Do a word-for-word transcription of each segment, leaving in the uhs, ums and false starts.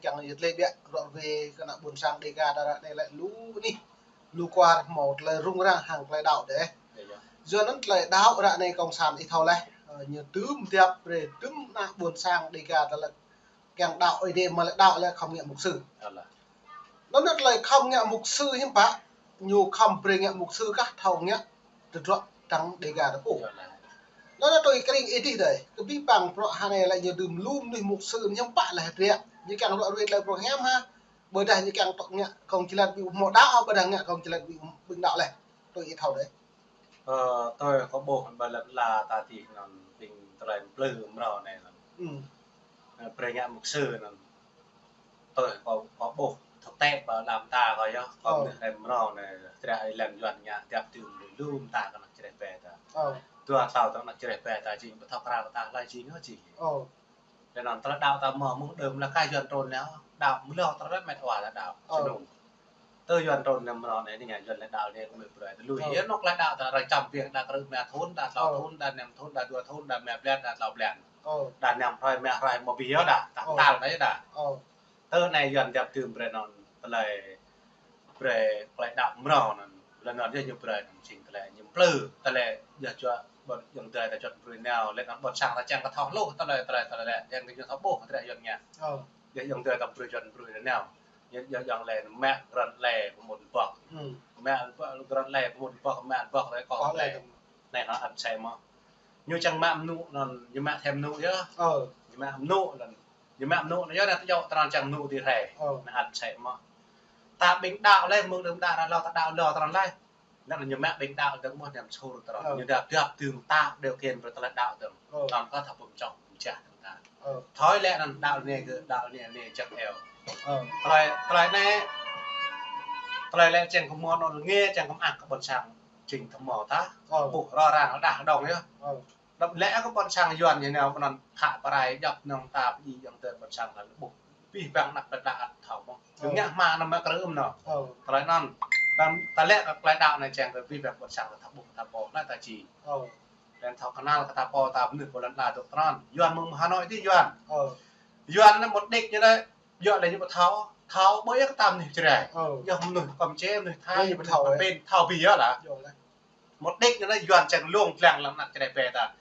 Yang yơh tơlơi biă, rŏ ruai kơ ană ƀôn sang Dêga ta ră anai lĕ lu anih, lu kwar hmâo tơlơi rŭng răng hăng tơlơi đaŏ dêh. Yơh, yơh. Yua anŭn tơlơi đaŏ ră anai kông sản ih thâo laih, ơ, ñu tŭm tiăp brơi tŭm ană ƀôn sang Dêga ta lĕ kiăng đaŏ Ơi Adai mă lĕ đaŏ lĕ khŏm ngă mục sư. Alah. Anŭn tơlơi khŏm ngă mục sư hiư̆m pă, ñu khŏm brơi ngă mục sư kah thâo ngă tơdruă tơdang Dêga ta pô. Alah. Anŭn tui kring ih dih dơi, kơ abih bang bruă hơnai lĕ ñu đưm lu mơnuih mục sư hiư̆m pă lĕ hơdră. Ñu kiăng rŏ ruai tơlơi prong hiam ha. Ƀôdah ñu kiăng tŏk ngă kông čơlĕt ƀing hmâo đaŏ, ƀôdah ngă kông čơlĕt ƀing ƀing đaŏ lĕ. Tui ih thâo dơi. Ơ, tui kâo ƀuh ƀơi lŏn ala ta dih anŭn ƀing tơlơi plư mrâo anai anŭn. Ơ, brơi ngă mục sư anŭn. Tui kâo, kâo ƀuh thực tế ƀơi lăm ta kâo yơh, kâo mơnuih rai mrâo anai, tơdang ih lăng Yuan ngă tiăp tŭm lu mơta kơ ană čơreh ƀe ta. Dua tlâo tơ̆ng ană čơreh ƀe ta jing ƀu thâo krao kơ ta hlơi jing hă jing. Lĕ anŭn tơlơi đaŏ ta mơ̆ mơ̆ng đưm lĕ kah Yuan trŭn lĕ, đaŏ mơ̆ lŏ tơlơi mĕt wa ta đaŏ. Ơ. Čơnŭng. Tơ Yuan trŭn lĕ mơ̆ anai anai Yuan lĕ đaŏ lĕ kơ mĕt brơi tơlui. Ơ. Yơh anŭn tơlơi đaŏ ta arăng čăm biă đa krư̆ mă thŭn, đa tlâo thŭn, đa năm thŭn, đa dua thŭn, đa mă blan, đa tlâo blan. Đa năm hrơi mă hrơi mơ̆ ƀiă yơh đa, ta tal anai yơh đa. Tơ anai Yuan tiăp tŭm brơi anŭn tơlơi brơi tơlơi đaŏ mrâo anŭn. Lĕ anŭn yơh ñu brơi anŭn jing tơlơi ñu plư, tơlơi yơh čuă ƀôn ayŏng adơi ta čuă brơi nao, lĕ anŭn ƀôn sang ta čang kơ thâo hluh, tơlơi, tơlơi, tơlơi lĕ, yang kơ ñu thâo ƀuh, tơlơi Yuan ngă. Yơh ayŏng adơi ta brơi čuă brơi nao. Yơh, yơh, yang lĕ mă grant lĕ pơmŭt boh. Mă grant lĕ pơmŭt boh, mă boh lĕ kơ lĕ. Anai hă ăt sĕ mơ̆. Ñu čang mă mơnŭ anŭn, ñu mă thêm mơnŭ yơh. Ñu mă mơnŭ anŭn. Ñu mă mơnŭ anŭn yơh, anai ta djơ̆ tơnăn čang mơnŭ dih hrĕ. Anai ăt sĕ mơ̆. Ta ƀing đaŏ lĕ, mơ̆ng đưm đă ră lŏ ta đaŏ lŏ tơnăn lĕ. Anŭn ñu mă ƀing đaŏ dơ̆ng mơ̆ năm sur tơnăn. Ñu đa tiăp tŭm ta điều kiện brơi tơlơi đaŏ dơ̆ng. Anŭn kơ ta pơm čŏk pơm čah dơ̆ng ta. Thâo lĕ anŭn đaŏ anai kơ đaŏ anai anai čang eo. Tơlơi, tơlơi anai, tơlơi lĕ čang kơ mơ̆n anŭn ngă, čang kơ mơak kơ ƀôn sang jing tơmâo ta. Ƀuh rŏ răng đah đong yơh. Đăm lĕ kơ ƀôn sang Yuan ñu nao ƀơi anŭn khă pơrai djŏp nong ta ƀing ayŏng adơi ƀôn sang ta ƀuh. Abih bang anăp plơi pla ăt thâo mơ̆. Ñu ngă hmua anŭn mă krư̆ mơ̆ anŭn. Tơlơi anŭn. Đăm ta lĕ kơ tơlơi đaŏ anai čang kơ abih bang ƀôn sang ta thâo ƀuh ta pô anai ta či. Lĕ thâo kơnăl kơ ta pô ta mơnuih pô lŏn ala dŏ tơnăn. Yuan mơ̆ng hơnoi dih Yuan. Yuan anai một đích ñu anai. Yua lĕ ñu ƀu thâo. Thâo ƀơi yơh kơ ta mơnuih Jrai. Yơh mơnuih Kampuchia, mơnuih Thái, mơnuih Philippin, thâo ƀiă yơh lah. Một đích ñu anai Yuan čang lông lăng lăng anăp čơreh ƀe ta.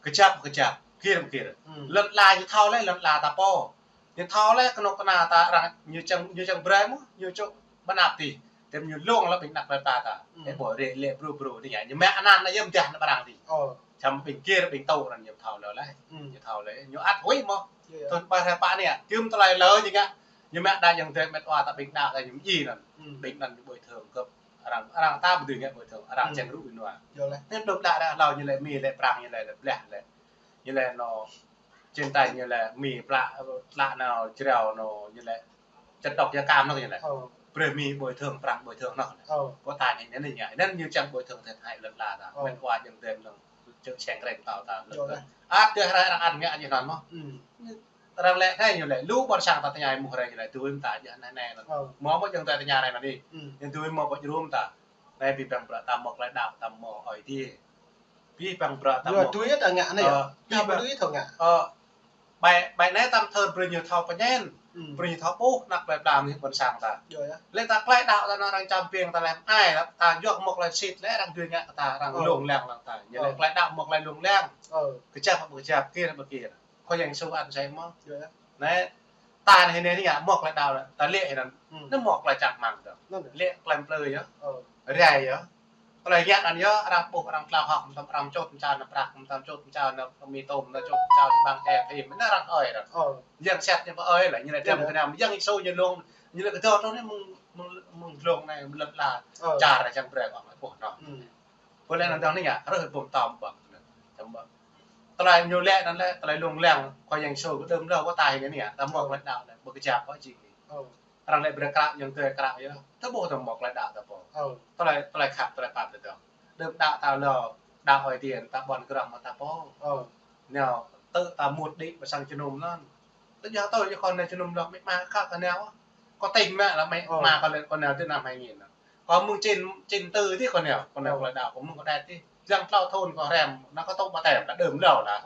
Kơjăp, kơjăp, gir, gir. Lŏn ala ñu thâo lĕ, lŏn ala ta pô. Ñu thâo lĕ, kơnuk kơna ta arăng, ñu čang, ñu čang brơi mơ̆, ñu čŏk ƀơi anăp dih. Tơm ñu lông lăng ƀing anăp plơi pla ta. Ơ ƀôdah lĕ bru bru dih ñu. Ñu mă anăn anai yơh mơdah anăp arăng dih. Čang ƀing gir, ƀing tŭ anŭn ñu thâo lĕ lĕ. Ñu thâo lĕ, ñu ăt huĭ mơ̆. Tơl ƀai hrơi pă anai, tơm tơlơi lơ ñu ngă. Ñu mă đa ayŏng adơi mĕt wa ta ƀing đaŏ ta ñu mơ̆ anŭn. Ƀing anŭn ñu bồi thường gơ̆p. Arăng, arăng ta ƀu dưi ngă bồi thường, arăng čang rŭ ƀing nua. Anŭn đưm đă ră lŏ ñu lĕ Mi lĕ Prang ñu lĕ lĕ blah lĕ. Ñu lĕ anŭn čen tai ñu lĕ Mi pla, pla anŭn Jrai anŭn ñu lĕ čơtŏk ia kam anŭn ñu lĕ. Brơi Mi bồi thường, Prang bồi thường anŭn. Kơ ta ñu anai ñu ngă. Anŭn ñu čang bồi thường thiệt hại lŏn ala ta. Mĕt wa ayŏng adơi anŭn čơ̆ čang kreng tao ta. Ăt tơ hrơi arăng ăt ngă ñu anŭn mơ̆. Arăng lĕ thâo ñu lĕ, lu ƀôn sang ta tơña mơ̆ hrơi ñu lĕ, tui mơ̆ ta jing anai anai anŭn. Mơ̆ mơ̆ ayŏng adơi tơña rai anŭn dih. Ñu tui mơ̆ ƀu jrŭm ta. Anai abih bang bruă ta mơ̆ tơlơi đaŏ ta mơ̆ ơi dih. Abih bang bruă ta mơ̆. Tui ta ngă anai yơh. Abih bang tui thâo ngă. Ơ, ƀai, ƀai anai tơm thơr brơi ñu thâo pơñen. Brơi ñu thâo ƀuh anăp plơi pla mơnuih ƀôn sang ta. Lĕ ta tơlơi đaŏ ta anŭn arăng čăm biêng ta lĕ ai, ta yua mơ̆ tơlơi sĭt lĕ arăng dưi ngă kơ ta, arăng lông lăng lăng ta. Ñu lĕ tơlơi đaŏ mơ̆ tơlơi lông lăng. Kơjăp ƀu kơjăp, gir ƀu gir. Khua Yang Yêsu ăt sĕ mơ̆. Anai, ta anai hơnai ngă mơ̆ tơlơi đaŏ, ta lĕ hơnăn. Anai mơ̆ tơlơi čang rơmang ta. Lĕ tơlơi plư yơh. Rai yơh. Tơlơi ngă anŭn yơh, arăng ƀuh, arăng tlao hŏk, mơtam arăng čut mơčao ană prăk, mơtam čut mơčao ană mì tôm, mơtam čut mơčao ƀăng e phim, anŭn arăng ơi arăng. Yang sĕt ñu pơ ơi lĕ, ñu lĕ dăm kơ anăm, Yang Yêsu ñu lông, ñu lĕ kơ dŏ tơ anai mơ̆ng, mơ̆ng, mơ̆ng lông anai, mơ̆ng lŏn ala. Čar arăng čang brơi kơ mă ƀuh anŭn. Pô lĕ anŭn dong anai ngă, rơh ƀom tơm ƀơ̆ng. Tơlơi ñu lĕ anŭn lĕ, tơlơi lông lăng, Khua Yang Yêsu kơ đưm lơ, kơ ta hơnai ngă, ta mơ̆ tơlơi đaŏ lĕ, ƀu kơjăp ôh jing. Arăng lĕ brơi krăp, ayŏng adơi krăp yơh. Ta ƀuh ta mơ̆ tơlơi đaŏ ta pô. Tơlơi, tơlơi khăp, tơlơi pap ta dong. Đưm đă ta lơ, đaŏ ơi dih ta ƀuăn grong mơ̆ ta pô. Nao, tơ ta mŭt đĭ ƀơi sang jơnum anŭn. Tơ yơh tơ yơh kơ anai jơnum lŏ mĕ ma khăp ta nao. Kơ tĕng mă lĕ mĕ ma kơ lĕ kơ nao tơ năm hai nghìn. Kơ mơ̆ng chín, chín tư dih kơ nao, kơ nao tơlơi đaŏ kơ mơ̆ng kơ đet dih. Yang tlâo thŭn kơ hrăm, anŭn kơ tŭ ƀaptem, đa đưm lơ đa.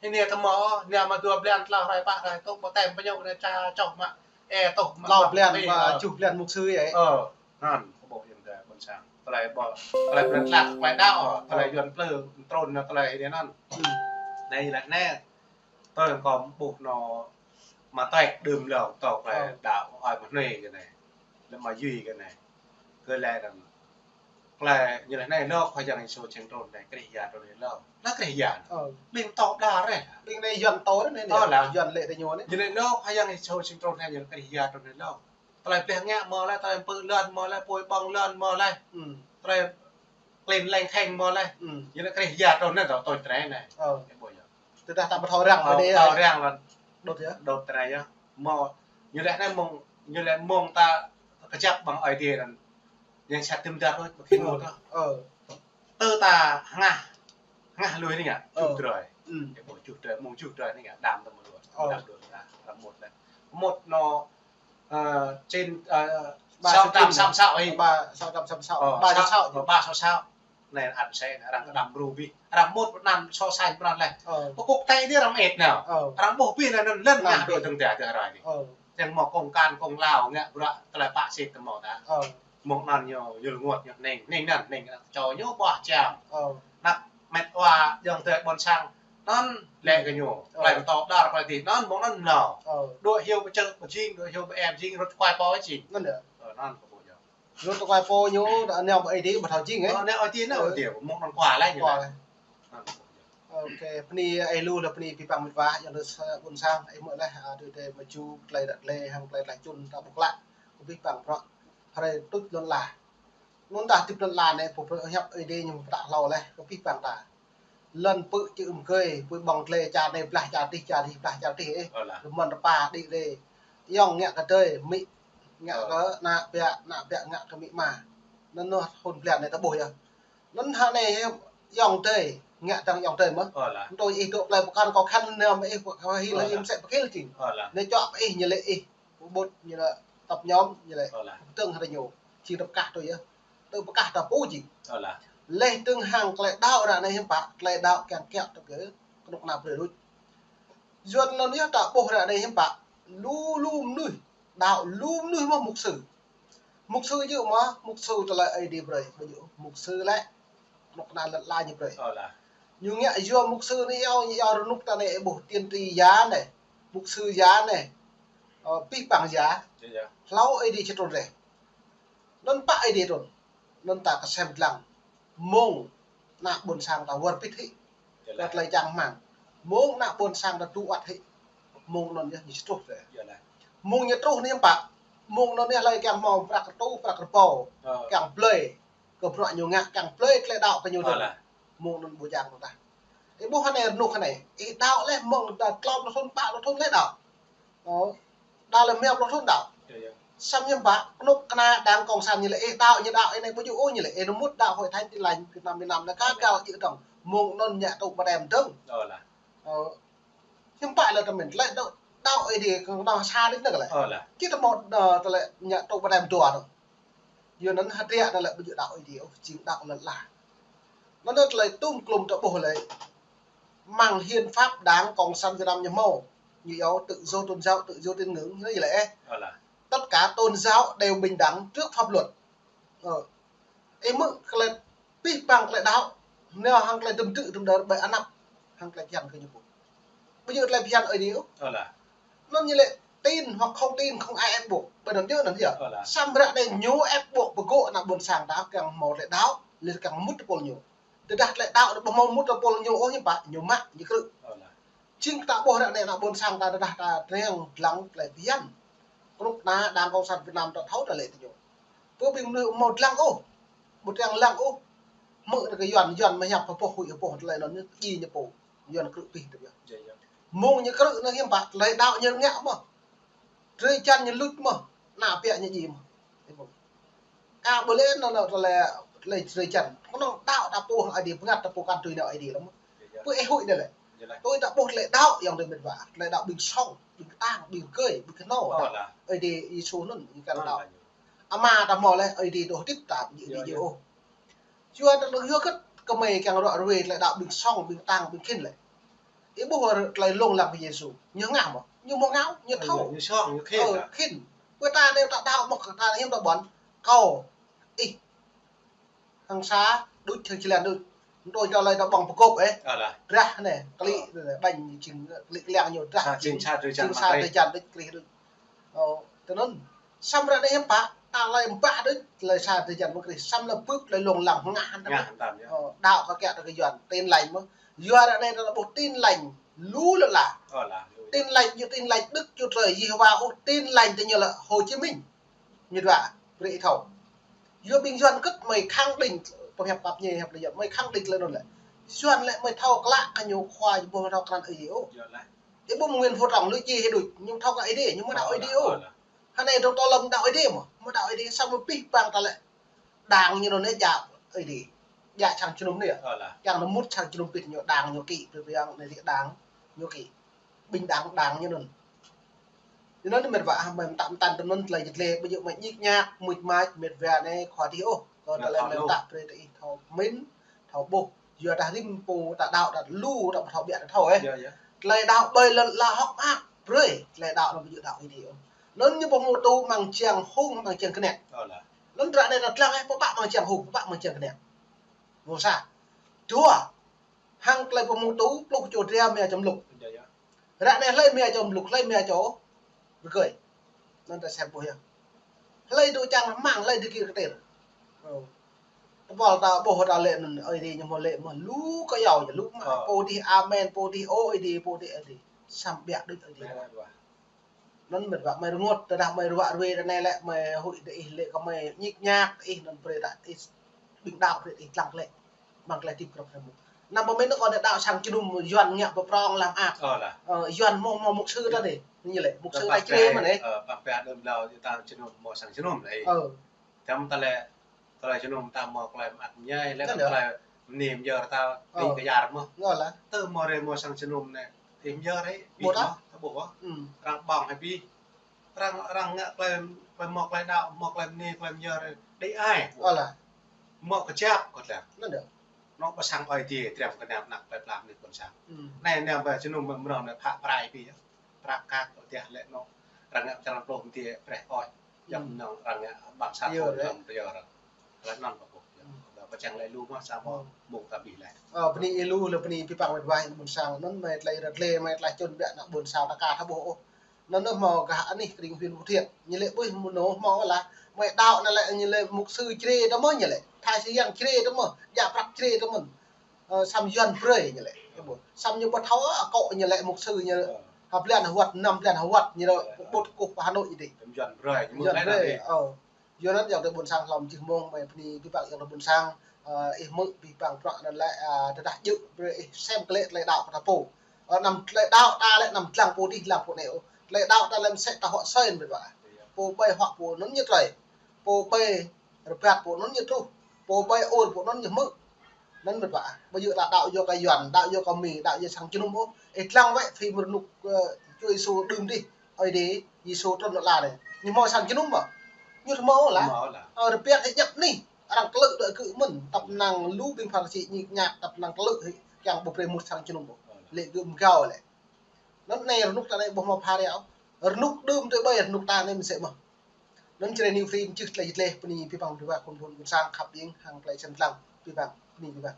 Hơnai tơmơ̆, nao mă dua blan tlâo hrơi pă hrơi, tŭ ƀaptem pơñu anai ča čoh mă. Ơ, tŏh, hlâo blan, ơ, ba, tŏh, juh blan mục sư yơh. Ơ, anŭn, kơ ƀuh yơh tơ ƀôn sang. Tơlơi ƀu, tơlơi ƀrư̆ tlă tơlơi đaŏ, ơ, tơlơi, ơ, Yuan plư, trŭn nao tơlơi anŭn. Anai lĕ anai. Tơlơi kâo ƀuh anŭn mă tơlơi đưm hlâo, tơlơi đaŏ, ơi mă nuê kơ anai. Lĕ mă yui kơ anai. Kơ lĕ anŭn. Tơlơi ñu lĕ anai lŏ Khua Yang Yêsu čang trŭn anai, Krist Yang trŭn anai lŏ. Lĕ Krist Yang. Ơ. Ƀing tŏ đa rĕ. Ƀing anai Yuan tŏ anai. Ơ, lĕ. Yuan lĕ tơ ñu anai. Ñu lĕ lŏ Khua Yang Yêsu čang trŭn anai, ñu lĕ Krist Yang trŭn anai lŏ. Tơlơi pleh ngă mơ̆ lĕ, tơlơi pơpŭ lŏn mơ̆ lĕ, pui ƀong lŏn mơ̆ lĕ. Tơlơi klin leng kheng mơ̆ lĕ. Ñu lĕ Krist Yang trŭn anai lŏ, tui tơlơi anai. Ơ. Tơdah ta ƀu thâo răng, ơ, ƀu thâo răng lŏn. Đŭt yơh. Đŭt tơlơi yơh. Mơ̆, ñu lĕ anai mơ̆ng, ñu lĕ mơ̆ng ta kơjăp ƀơ̆ng Ơi Adai anŭn. Yang sat tim dar rŏt, ƀu khĭn mơ̆ ta. Ơ. Tơ ta hngah, hngah lui anai ngă, juh drơi. Ơ. Kơ ƀuh juh drơi, mơ̆ng juh drơi anai ngă, đam tơ mơ̆ đuaĭ. Ơ. Đam đuaĭ ta, răm mŭt lĕ. Mŭt anŭn, ơ, trên, ơ, ba, sáu trăm sáu mươi sáu, ơ, ba, sáu trăm sáu mươi sáu. Ơ, ba, sáu, sáu, ơ, ba, sáu, sáu. Anai ăn sĕ, arăng kơ đam ru bih. Arăng mŭt anăn sô sai pran lĕ. Ơ. Pơkŭk tơi anai arăng mĕt nao. Ơ. Arăng ƀuh bih anŭn lĕ ngă đuaĭ tơ̆ng tơ̆ tơ̆ rai. Ơ. Yang mơ̆ kông kan kông lao ngă bruă tơlơi pă sĭt tơ mơ̆ ta. Ơ. Mơ̆ng anŭn ñu, ñu rơngot ñu ning, ning anŭn, ning anŭn. Čô ñu ƀuah čang. Ơ. Anăp mĕt wa ayŏng adơi ƀôn sang. Anŭn lĕ kơ ñu. Ơ. Tơlơi pơtô đar tơlơi dih. Anŭn mơ̆ng anŭn nao. Ơ. Đuaĭ hyu pơčơk pơjing, đuaĭ hyu pơem jing, rŭt kuai pô jing. Anŭn yơh. Ơ, anŭn kơ ƀuh yơh. Rŭt kuai pô ñu, đa nao ƀơi Ơi Adai, ƀu thâo jing, ơ. Ơ, nao Ơi Adai, nao Ơi Adai, mơ̆ng anŭn kuai lĕ ñu. Kuai lĕ. Anŭn kơ ƀuh yơh. Ôkê, bơni ih lu lĕ bơni abih bang mĕt wa, ayŏng adơi sa-, ƀôn sang, ih mơ̆ lĕ, a, adơi adai mơ̆ ju, tơlơi đăt lĕ, hăng tơlơi tơlơi čun, ta ƀuh klă. Kơ abih bang bruă, hrơi tuč lŏn ala. Anŭn dah hơdip lŏn ala anai, pô pô hiăp Ơi Adai ñu pơtă hlâo lĕ, kơ abih bang ta. Lŏn pư̆ čư̆ mơgơi, pui ƀơ̆ng tơlơi čar anai blah čar adih, čar adih blah čar adih, ơ. Ơ lah. Rơmơn rơpa đĭ rê. Ayŏng ngă kơ adơi, amĭ ngă kơ ană ƀiă, ană ƀiă ngă kơ amĭ ama. Anŭn anŭn hŭn blan anai ta ƀuh yơh. Anŭn hă anai ayŏng adơi, ngă tơ̆ng ayŏng adơi mơ̆n. Ơ lah. Tui ih dŏ plei pơkŏn kâo khăn anai mơ̆ ih pơkŏn hil, ơ lah, ih mơsĕ pơkil jing. Ơ lah. Anai čŏk pơ ih ñu lĕ ih. Pơƀut ñu lĕ tŏp ñŏm ñu lĕ. Ơ lah. Pơdơ̆ng hơdră ñu. Jing tơpă kah tui yơh. Tơpă kah ta pô jing. Ơ lah. Leh tơ̆ng hăng tơlơi đaŏ ră anai hiư̆m pă, tơlơi đaŏ kiăng kiaŏ tơ kơ kơnuk kơna brơi đôč. Yuan lŏn yơh ta ƀuh ră anai hiư̆m pă, lu lu mơnuih, đaŏ lu mơnuih mơ̆ mục sư. Mục sư yơh mơ̆, mục sư tơlơi Ơi Adai brơi, ƀu djơ̆ mục sư lĕ, kơnuk kơna lŏn ala ñu brơi. Ơ lah. Ñu ngă yua mục sư anai yua, ñu yua rơnŭk ta anai ih ƀuh tiên tri ya anai, mục sư ya anai, ơ, abih bang ya. Yơh, yơh. Hlâo Ơi Adai či trŭn rĕ. Anŭn pă Ơi Adai trŭn. Anŭn ta kơsem lăng. Mơ̆ng ană ƀôn sang ta wơr bĭt hĭ. Yơh lah. Kơ tơlơi čang rơmang. Mơ̆ng ană ƀôn sang ta tŭ ăt hĭ. Mơ̆ng anŭn yơh ñu či truh rĕ. Yơh lah. Mơ̆ng ñu truh anai hiư̆m pă. Mơ̆ng anŭn yơh tơlơi kiăng hmâo prăk rơtuh, prăk rơbâo. Ơ. Kiăng blơi. Kơ bruă ñu ngă, kiăng blơi tơlơi đaŏ kơ ñu. Ơ lah. Mơ̆ng anŭn ƀu jang tah. Ih ƀuh anai rơnŭk anai. Ih đaŏ leh mơ̆ng ta klâo pluh thŭn, pă pluh thŭn leh đaŏ. Ơ. Đaŏ leh rơma pluh thŭn đaŏ. Yơh, yơh. Samơ̆ hiư̆m pă, kơnuk kơna đảng cộng sản ñu lĕ ih đaŏ, ñu đaŏ, ih anai ƀu djơ̆ ôh ñu lĕ, ih anŭn mŭt đaŏ Hội Thánh Tin Lành Việt Nam, Việt Nam anai kơ, ơ, lah, kal jing dơ̆ng, mơ̆ng anŭn ñu tŭ baptem dơ̆ng. Ơ lah. Ơ, hiư̆m pă lĕ tơmen, tơlơi đaŏ, đaŏ Ơi Adai kơ anŭn sa đĭ anai kơ lĕ. Ơ lah. Či ta hmâo, ơ, tơlơi ñu tŭ baptem dua dơ̆ng. Yua anŭn hơdră anŭn lĕ ƀu djơ̆ đaŏ Ơi Adai ôh, jing đaŏ lŏn ala. Anŭn tơlơi tŭm klum ta ƀuh lĕ. Mơ̆ng hiến pháp Đảng Cộng sản Việt Nam ñu hmâo. Ñu yua tự do tôn giáo, tự do tín ngưỡng, ñu lĕ. Ơ lah. Tất cả tôn giáo đều bình đẳng trước pháp luật. Ơ. Ih mơ̆ tơlơi abih bang tơlơi đaŏ. Nao hăng tơlơi tơm tư̆ tơm đơr ƀơi anăp. Hăng tơlơi phiăn kơ ñu pô. Ƀu djơ̆ tơlơi phiăn Ơi Adai ôh. Ơ lah. Anŭn ñu lĕ tin hoặc không tin, không ai ép buộc. Ƀơi anŭn yơh anŭn yơh. Ơ lah. Samơ̆ ră anai ñu ép buộc pơgŏ ană ƀôn sang ta kiăng hmâo tơlơi đaŏ, lĕ kiăng mŭt tơpul ñu. Tơdah tơlơi đaŏ ƀu hmâo mŭt tơpul ñu ôh hiư̆m pă, ñu mă, ñu krư̆. Ơ lah. Jing ta ƀuh ră anai ană ƀôn sang ta tơdah ta triang lăng tơlơi phiăn. Kơnuk kơna đảng cộng sản Việt Nam ta thâo tơlơi tơ ñu. Pơ ƀing mơnuih ƀu hmâo lăng ôh. Ƀu triang lăng ôh. Hmư̆ tơ kơ Yuan, Yuan mơ̆ hiăp pơpŭ huĭ pơpŭ tơlơi anŭn ñu, jing ñu pô. Yuan krư̆ pih tơ yơh. Yơh, yơh. Mơ̆ng ñu krư̆ anŭn hiư̆m pă, tơlơi đaŏ ñu ngă mơ̆. Drơi jăn ñu luč mơ̆. Ană ƀiă ñu djai mơ̆. Ih ƀuh. Ka ƀu lĕ anŭn, anŭn tơlơi, tơlơi drơi jăn. Kơnơ̆ng đaŏ ta pô hăng Ơi Adai, bơngăt ta pô kăn tui nao Ơi Adai lăm. Yơh, yơh. Pơ ih huĭ anai lĕ. Yơh lah. Tui ta ƀuh tơlơi đaŏ ayŏng adơi mĕt wa. Tơlơi đaŏ ƀing song, ƀing kơtang, ƀing rơgơi, ƀing kơnô. Ơ lah. Ơi Adai Yêsu anŭn, ƀing kơnơ̆ng đaŏ. Ơ lah. Ama ta hmâo lĕ, Ơi Adai dŏ hơdip ta, ƀu djơ̆ Ơi Adai ôh. Yua ta yua kơ kơmơi kiăng ră ruai tơlơi đaŏ ƀing song, ƀing kơtang, ƀing khĭn lĕ. Ih ƀuh tơlơi lông lăng kơ Yêsu. Ñu hngah mơ̆. Ñu mơ̆ ngă, ñu thâo. Ñu song, ñu khĭn. Ơ, khĭn. Ƀơi ta anai ta đaŏ mơ̆, ta anai hiư̆m ta ƀuăn. Kâo, ih, hăng sa, đôč, hăng čơlen đôč. Đôč ta lơi ta ƀơ̆ng pơgôp, ơ. Drah anai, klĭ, ƀañ jing, klĭ kliăng ñu drah. Jing sa drơi jăn, jing sa drơi jăn đôč, klĭ đôč. Ơ, tui anŭn. Samơ̆ ră anai hiư̆m pă, ta lơi ƀă đôč, lơi sa drơi jăn mơ̆ klĭ. Samơ̆ lơi bưp, lơi lông lăng ngă hăn ta. Ngă hăn ta, yơh. Ơ, đaŏ kơ kiăng ta kơ Yuan, Tin Lành mơ̆. Yua ră anai ta ƀuh Tin Lành lu lơ la. Ơ, la lu. Tin Lành, ñu Tin Lành Đức Chúa Trời Yêhôwa ôh, Tin Lành tơ ñu lĕ Hồ Chí Minh. Ñu dua, brơi ih thâo. Yua ƀing Yuan kơ̆t mơi khẳng định, pơhiăp pap ñe hiăp lĕ Yuan, mơi khẳng định lĕ anŭn lĕ. Yuan lĕ mơi thâo klă kơ ñu khua, ñu ƀu thâo krăn Ơi Adai ôh. Yơh lah. Ih ƀuh Nguyễn Phú Trọng lu či hĭ đôč, ñu thâo kơ Ơi Adai, ñu mơ̆ đaŏ Ơi Adai ôh. Hơnai dŏng tơlơi đaŏ Ơi Adai mơ̆, mơ̆ đaŏ Ơi Adai, samơ̆ pih pang ta lĕ. Đảng ñu anŭn anai djă Ơi Adai. Djă sang jơnum anai yơh. Ơ lah. Kiăng anŭn mŭt sang jơnum pĭt ñu đảng ñu kĭ, pih pang anai đảng ñu kĭ. Bình đẳng đảng ñu anŭn. Ñu anŭn mĕt wa, mơi mơtă mơtăn tơ anŭn tơlơi jơt lĕ, ƀu djơ̆ mơi ñik ñak, mŭt mač, mĕt wa anai khua tih ôh. Kơ tơlơi mơi mơtă brơi tơ ih thâo min, thâo ƀuh. Yua dah rĭm pô ta đaŏ, ta lu, ta ƀu thâo ƀiă ta thâo, ơ. Yơh, yơh. Tơlơi đaŏ ƀơi lŏn la hŏk mơak, brơi. Tơlơi đaŏ anŭn ƀu djơ̆ đaŏ Ơi Adai ôh. Anŭn ñu ƀu hmâo tŭ amăng jiăng hung, amăng jiăng kơnĕk. Ơ lah. Anŭn ră anai ta lăng, ơ, pơpă amăng jiăng hung, pơpă amăng jiăng kơnĕk. Mơ̆ sa. Dua. Hăng tơlơi pơhmutu pluh čô dra mia čô mluk. Yơh, yơh. Ră anai hlơi mia čô mluk, hlơi mia čô rơgơi. Anŭn ta sem ƀuh yơh. Hlơi dŏ čang rơmang, hlơi dŏ kir kơtir. Ơ. Tơpul ta ƀuh ta lĕ anŭn, Ơi Adai ñu mơ̆ lĕ mơ̆ lu kơ yâo, lu mă. Ơ. Pô dih amen, pô dih ơ Ơi Adai, pô dih Ơi Adai. Samơ̆ ƀiă đôč Ơi Adai. Anŭn mĕt wa mơi rơngot, tơdah mơi ruă ruai ră anai lĕ, mơi huĭ đơi ih lĕ kơ mơi ñik ñak, ih anŭn brơi ta ih ƀing đaŏ brơi ih lăng lĕ. Amăng tơlơi hơdip krŏp hơmư̆. Anăm pơmĭn kơ anai đaŏ sang jơnum Yuan ngă pơprong lăm ăp. Ơ lah. Ơ, Yuan mơ̆, mơ̆ mục sư ta đơi. Ñu lĕ, mục sư ta Jrai mơ̆n đơi. Ơ, păng pia đơm đaŏ ta jơnum mơ̆ sang jơnum lĕ. Ơ. Tơm ta lĕ, tơlơi jơnum ta mơ̆ tơlơi mơak mơñai, lĕ tơlơi mơnĭ mơyơr ta, ƀing kơ yar mơ̆. Ngă lah. Tơ mơ̆ rơi mơ̆ sang jơnum anai, ih mơyơr rơi, ƀu ƀuh ta ƀuh. Arăng ƀơ̆ng hĭ ƀu. Arăng, arăng ngă tơlơi, tơlơi mơ̆ tơlơi đaŏ, mơ̆ tơlơi mơnĭ, tơlơi mơyơr, đĭ ai. Ơ lah. Mơ̆ kơjăp, kơjăp. Anŭn đơi. Anŏ ƀơi sang Ơi Adai, triam kơ ană mơnuih tơlơi pơlam anai ƀôn sang. Anai, anai ƀơi jơnum mơ̆ mơnơ̆ng anai phă prai ƀu yơh. Prăk kăk, ôh, tiah lĕ anŏ. Arăng ngă črăn pluh mơnti preh ôh. Yap nong arăng ngă ƀăng sat ôh lăm tơyơ arăng. Lĕ anŭn pơpŭ. Dah pơčang lĕ lu mơ̆ sa mơ̆ mơ̆ng ta ƀuh lĕ. Ơ, bơni ih lu, lĕ bơni pih pang wai wai ƀôn sang. Anŭn mơi tơlơi rơklê, mơi tơlơi čun ƀiă ană ƀôn sang ta ka thâo ƀuh ôh. Anŭn anai hmâo gah anih kơ ring huyện Phú Thiện. Ñu lĕ ƀuh mơ̆ anŏ hmâo lah. Mơi đaŏ anai lĕ, ñu lĕ mục sư Jrai ta mơ̆ ñu lĕ. Tha Sơyang Jrai ta mơ̆. Djă prăk Jrai ta mơ̆n. Ơ, samơ̆ Yuan brơi ñu lĕ. Samơ̆ ñu ƀu thâo akŏ ñu lĕ mục sư ñu. Hơblan hơwăt, năm blan hơwăt ñu lĕ. Ƀu kơkuh pơ Hà Nội đơi. Yuan brơi, ñu Yuan brơi. Ơ. Yua anŭn yơh tơ ƀôn sang hlŏm čih mơ̆ng mơi bơni pih pang yơh tơ ƀôn sang, ơ, ih hmư̆ pih pang prăk anŭn lĕ, ơ, tơdah djơ̆ brơi ih sem kơ lĕ tơlơi đaŏ ta pô. Ơ, anăm tơlơi đaŏ ta lĕ anăm lăng pô dih lăng pô anai ôh. Tơlơi đaŏ ta lĕ mơsĕ ta huă sơi mĕt wa. Pô ƀơi huă pô anŭn ñu trơi. Pô ƀơi rơbat pô anŭn ñu truh. Pô ƀơi ur pô anŭn ñu hmư̆. Anŭn mĕt wa. Ƀu djơ̆ ta đaŏ yua kơ Yuan, đaŏ yua kơ Mi, đaŏ yua sang jơnum ôh. Ih lăng wơ̆t phim rơnŭk, ơ, Chúa Yêsu đưm dih. Ơi Adai, Yêsu trŭn lŏ la anai. Ñu hmâo sang jơnum mơ̆? Ñu hmâo lah. Hmâo lah. Ơ, rơbat hĭ djăp anih. Arăng klư̆ đuaĭ kơ mơ̆n. Tơpă anŭn lu ƀing Pharisi ñik ñak, tơpă anŭn klư̆ hĭ kiăng ƀu brơi mŭt sang jơnum ôh. Lĕ gơ̆ mơgao lĕ. Anŭn anai rơnŭk ta anai ƀu hmâo phara ôh. Rơnŭk đưm tui ƀơi rơnŭk ta anai mơsĕ mơ̆. Anŭn Jrai News Free mơčih tơlơi jơt lĕ, bơni pih pang pih pang khul khul ƀôn sang khăp ƀing hăng tơlơi sem lăng pih pang, bơni pih pang.